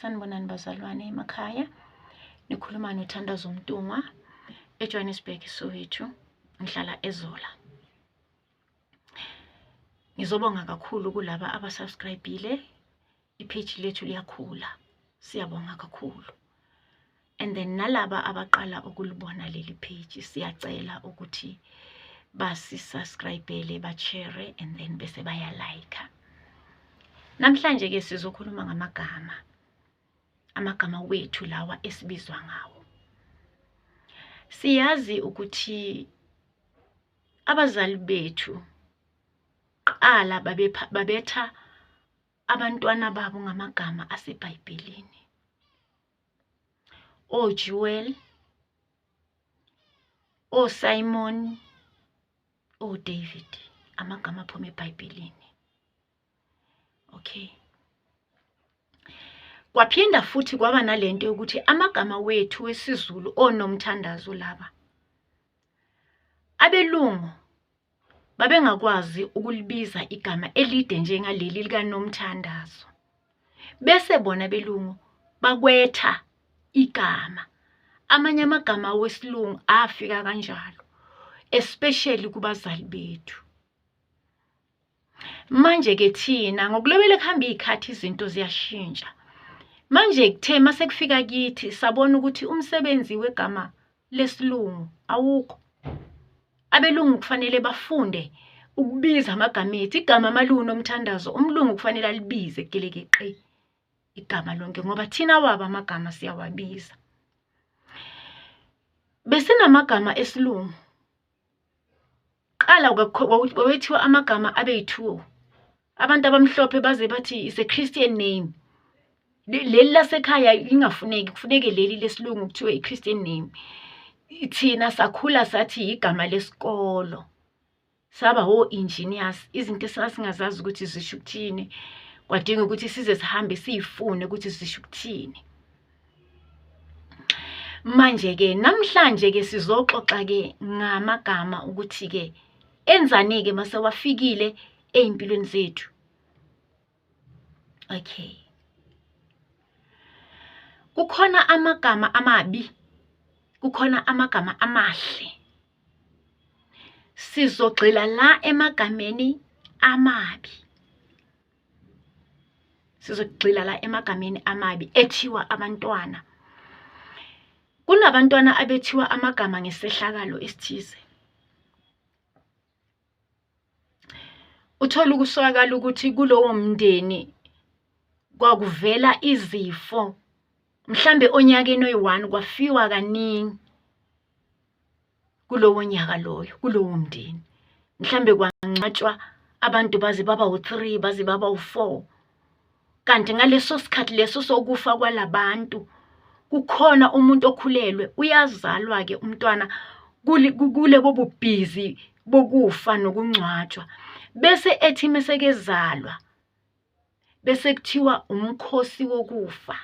Sanibonani bazalwane emakhaya. Nikhuluma noThandazo Mntungwa eJohannesburg, Soweto. Ngihlala eZola. Ngizobonga kakhulu kulaba abasubscribe-ile. I-page lethu liyakhula. Siyabonga kakhulu. And then nalaba abaqala ukulibona leli page, siyacela ukuthi basisubscribele, ba-share and then bese baya-like. Namhlanje ke sizokhuluma ngamagama. Amagama wethu lawa esibizwa ngawo. Siyazi ukuthi abazali bethu qala babetha abantwana babo ngamagama aseBhayibhelini. OJewel, oSimon, oDavid, amagama aphuma eBhayibhelini. Okay. Kwaphinda futhi kwaba nalento yokuthi amagama wethu wesiZulu onomthandazo laba abelungu babengakwazi ukulibiza igama elide njengaleli likaNomthandazo. Bese bona belungu bakwetha igama. Amanye amagama wesilungu afika kanjalo, especially kubazali bethu. Manje-ke thina ngokulobela kuhamba iy'khathi izinto ziyashintsha. Manje kuthe mase kufika kithi sabona ukuthi umsebenzi wegama lesilungu awukho. Abelungu kufanele bafunde ukubiza amagama ethu. Igama maluwuNomthandazo, umlungu kufanele alibize gelekeqe igama lonke ngoba thina wabo amagama siyawabiza. Besinamagama esilungu. Qala kwawethiwa amagama abe yi-two. Abantu abamhlophe baze bathi is a Christian name. Leli lasekhaya lingafuneki, kufuneke leli lesilungu kuthiwe i-Christian name. Thina sakhula sathi igama lesikolo. Saba o-engineers, izinto esasingazazi ukuthi zisho ukuthini. Kwadinga ukuthi size sihambe siyifune ukuthi zisho ukuthini. Manje-ke namhlanje-ke sizoxoxa-ke ngamagama ukuthi-ke enzani-ke mase wafikile ey'mpilweni zethu. Okay. Kukhona amagama amabi, kukhona amagama amahle. Sizogxila la emagameni amabi. Sizogxila la emagameni amabi ethiwa abantwana. Kunabantwana abethiwa amagama ngesehlakalo esithize. Uthole ukuswakala ukuthi kulowo mndeni kwakuvela izifo, mhlambe onyakeni oyi-one kwafiwa kaningi kulowo nyaka loyo, kulowo mndeni. Mhlambe kwangcwatshwa abantu baze baba u-three, baze baba u-four. Kanti ngaleso sikhathi leso sokufa kwalabantu kukhona umuntu okhulelwe, uyazalwa-ke umntwana kulebo bubhizi bokufa nokungcwatshwa. Bese ethi mesekezalwa bese kuthiwa umkhosi wokufa.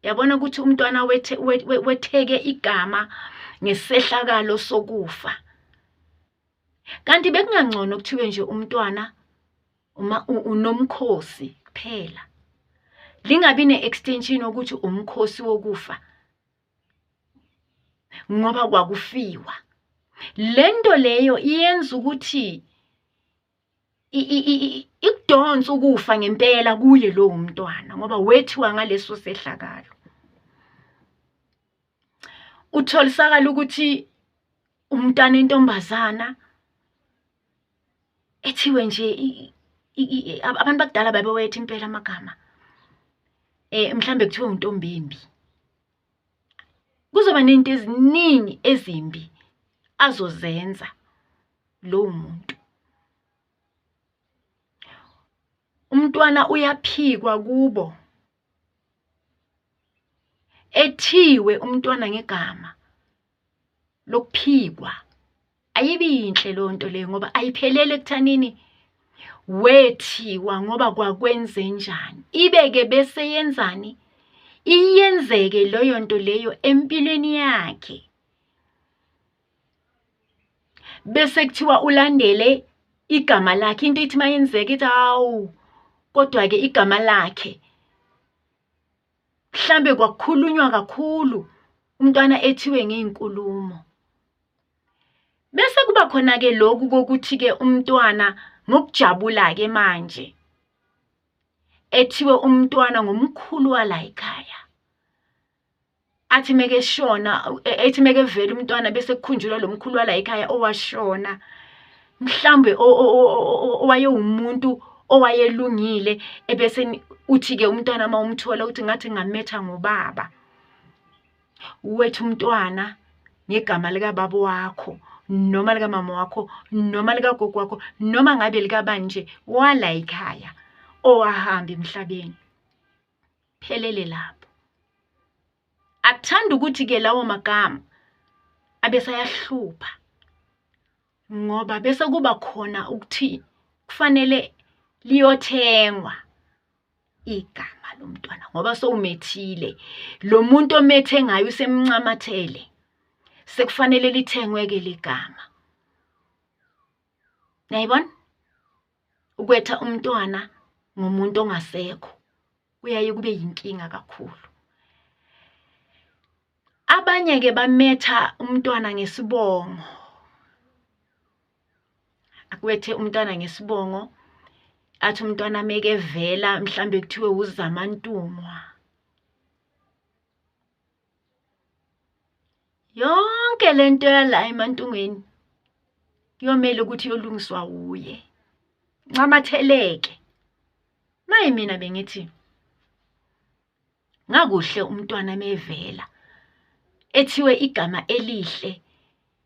Yabona ukuthi umntwana wetheke igama ngesehlakalo sokufa. Kanti bekungangcono kuthiwe nje umntwana uma unomkhosi kuphela. Lingabi ne-extension yokuthi umkhosi wokufa ngoba kwakufiwa. Le nto leyo iyenza ukuthi ikudonsa ukufa ngempela kuye lowo mntwana ngoba wethiwa ngaleso sehlakalo. Utholisakala ukuthi umntwana intombazana ethiwe nje abantu bakudala babewetha impela amagama. Mhlambe kuthiwe uNtombimbi. Kuzoba ney'nto eziningi ezimbi azozenza lowo muntu. Umntwana uyaphikwa kubo, ethiwe umntwana ngegama lokuphikwa. Ayibi yinhle leyo nto leyo ngoba ayipheleli ekuthanini wethiwa ngoba kwakwenzenjani. Ibe-ke bese yenzani? Iyenzeke leyo nto leyo empilweni yakhe. Bese kuthiwa ulandele igama lakhe. Into ithi mayenzeka ithi hawu, kodwa-ke igama lakhe Mhlambe kwakukhulunywa kakhulu umntwana ethiwe ngey'nkulumo. Bese kuba khona-ke lokhu kokuthi-ke umntwana ngokujabula-ke manje ethiwe umntwana ngomkhulu wala ekhaya. Athi mekeshona, ethi mekevela umntwana bese kukhunjulwa lo mkhulu wala ekhaya owashona. Mhlawumbe owayewumuntu owayelungile ebese uthi-ke umntwana uma umthola uthi ngathi ngametha ngobaba. Wethu umntwana ngegama likababa wakho noma likamama wakho noma likagogo wakho noma ngabe likabani nje wala ekhaya owahamba emhlabeni. Phelele lapho. Akuthandi ukuthi-ke lawo magama abesayahlupha ngoba bese kuba khona ukuthi kufanele liyothengwa igama lomntwana ngoba sowumethile. Lo muntu omethe ngaye usemncamathele, sekufanele lithengwe-ke le gama. Niyayibona? Ukwetha umntwana ngomuntu ongasekho kuyaye kube yinkinga kakhulu. Abanye-ke bametha umntwana ngesibongo. Akwethe umntwana ngesibongo, athi umntwana mekevela mhlambe kuthiwe uZamantungwa. Yonke le nto yala eMantungweni kuyomele ukuthi iyolungiswa wuye. Ncamatheleke. Maye mina bengithi ngakuhle umntwana mevela ethiwe igama elihle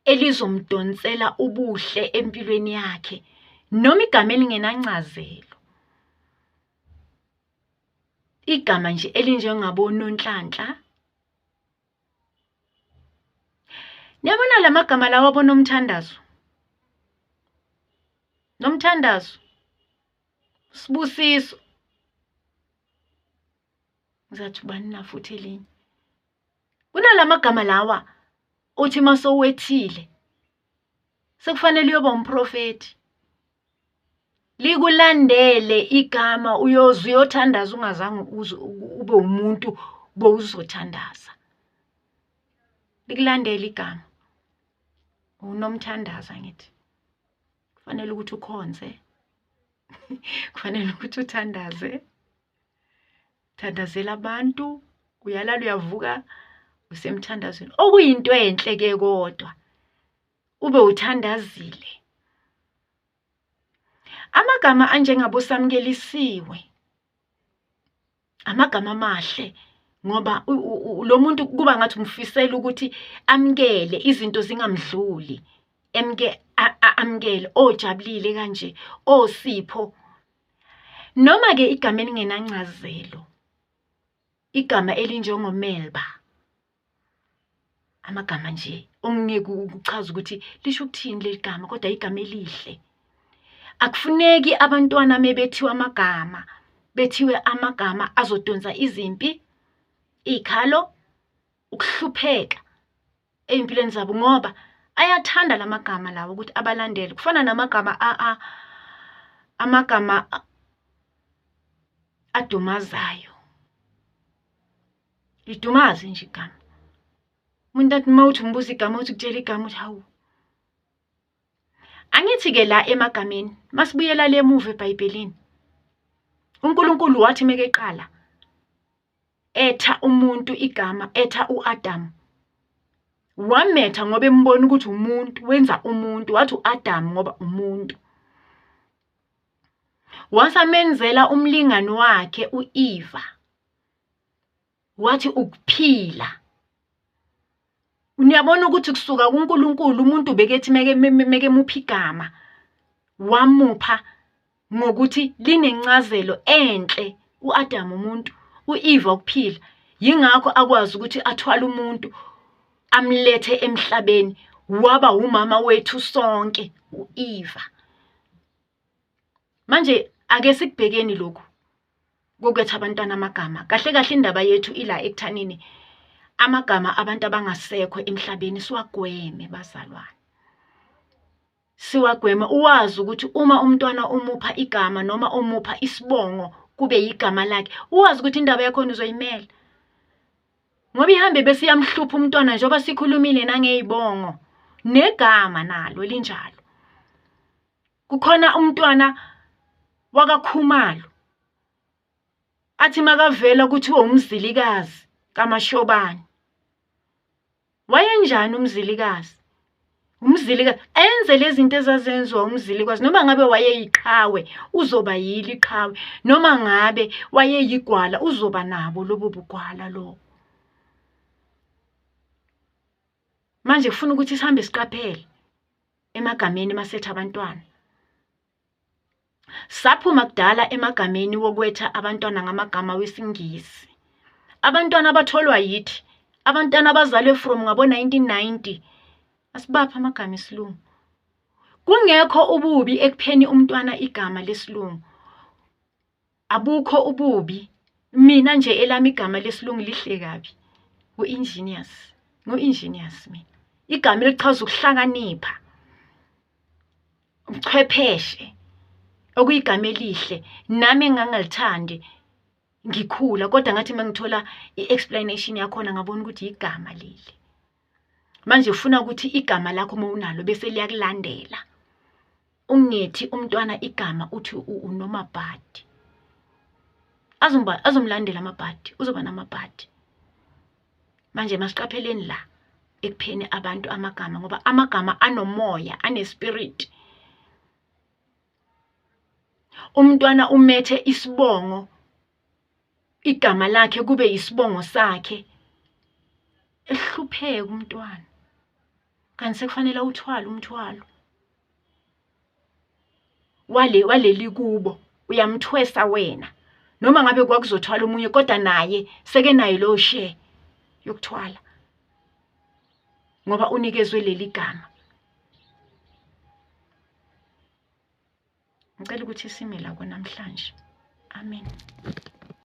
elizomdonsela ubuhle empilweni yakhe noma igama elingenancazelo. Igama nje elinjengabo Nonhlanhla. Niyabona la magama lawa aboNomthandazo? Nomthandazo, Sibusiso. Ngizathi ubani na futhi elinye? Kunala magama lawa othi uma sowethile sekufanele uyoba umprofethi. Likulandele igama uyoze uyothandaza ungazange uze ube umuntu bowuzothandaza. Likulandele igama. Unomthandazo angithi. Kufanele ukuthi ukhonze. Kufanele ukuthi uthandaze. Thandazela abantu, uyalala uyavuka usemthandazweni. Okuyinto enhle-ke kodwa ube uthandazile. Amagama anjengabo Samkelisiwe, amagama amahle ngoba lo muntu kuba ngathi umfisela ukuthi amukele izinto zingamdluli. Emke amukele ojabulile kanje, oSipho. Noma-ke igama elingenancazelo, igama elinjengoMelba. Amagama nje ongeke uchaze ukuthi lisho ukuthini leli gama kodwa igama elihle. Akufuneki abantwana mebethiwa amagama, bethiwe amagama azodonsa izimpi, iy'khalo, ukuhlupheka ey'mpilweni zabo ngoba ayathanda la magama lawa ukuthi abalandele. Kufana namagama amagama adumazayo. Lidumaze nje igama. Umuntu athi uma uthi umbuza igama uthi kutshela igama uthi hawu. Angithi-ke la emagameni, masibuyela le emuva eBhayibhelini. UNkulunkulu wathi mekeqala etha umuntu igama, etha u-Adamu. Wametha ngoba embona ukuthi umuntu, wenza umuntu, wathi u-Adamu ngoba umuntu. Wasamenzela umlingani wakhe u-Eva. Wathi ukuphila. Niyabona ukuthi kusuka kuNkulunkulu umuntu bekethi meke meke mupha igama wamupha ngokuthi linencazelo enhle u-Adam umuntu u-Eva ukuphila yingakho akwazi ukuthi athwale umuntu amlethe emhlabeni waba umama wethu sonke u-Eva. Manje ake sikubhekeni lokhu kokwetha abantwana amagama. Kahle kahle indaba yethu ila ekuthanini amagama abantu abangasekho emhlabeni siwagweme bazalwane. Siwagweme uwazi ukuthi uma umntwana umupha igama noma umupha isibongo kube yigama lakhe, uwazi ukuthi indaba yakhona uzoyimela. Ngoba ihambe bese iyamhlupha umntwana njengoba sikhulumile nangey'bongo, negama nalo linjalo. Kukhona umntwana wakaKhumalo, athi makavela kuthiwe uMzilikazi kaMashobane. Wayenjani uMzilikazi? UMzilikazi enze lezi zinto ezazenziwa uMzilikazi, noma ngabe wayeyiqhawe uzoba yilo iqhawe, noma ngabe wayeyigwala uzoba nabo lobo bugwala lobo. Manje kufuna ukuthi sihambe siqaphele emagameni masetha abantwana. Saphuma kudala emagameni wokwetha abantwana ngamagama wesiNgisi. Abantwana abatholwa yithi, abantwana abazalwe from ngabo-1990, asibaphi amagama esiLungu. Kungekho ububi ekupheni umntwana igama lesiLungu. Abukho ububi. Mina nje elami igama lesiLungu lihle kabi. U-Ingenious. Ngu-Ingenious mina. Igama elichaza ukuhlakanipha. Ubuchwepheshe. Okuyigama elihle. Nami engangalithandi ngikhula kodwa ngathi uma ngithola i-explanation yakhona ngabona ukuthi igama leli. Manje ufuna ukuthi igama lakho uma unalo bese liyakulandela. Ungethi umntwana igama uthi unomabhadi. Azomlandela amabhadi, uzoba namabhadi. Manje masiqapheleni la ekupheni abantu amagama ngoba amagama anomoya, anespirit. Umntwana umethe isibongo, igama lakhe kube isibongo sakhe. Ehlupheke umntwana. Kanti sekufanele awuthwale umthwalo. Wale waleli kubo uyamthwesa wena. Noma ngabe kwakuzothwala omunye kodwa naye sekenayo leyo share yokuthwala. Ngoba unikezwe leli gama. Ngicela ukuthi sime la namhlanje. Amen.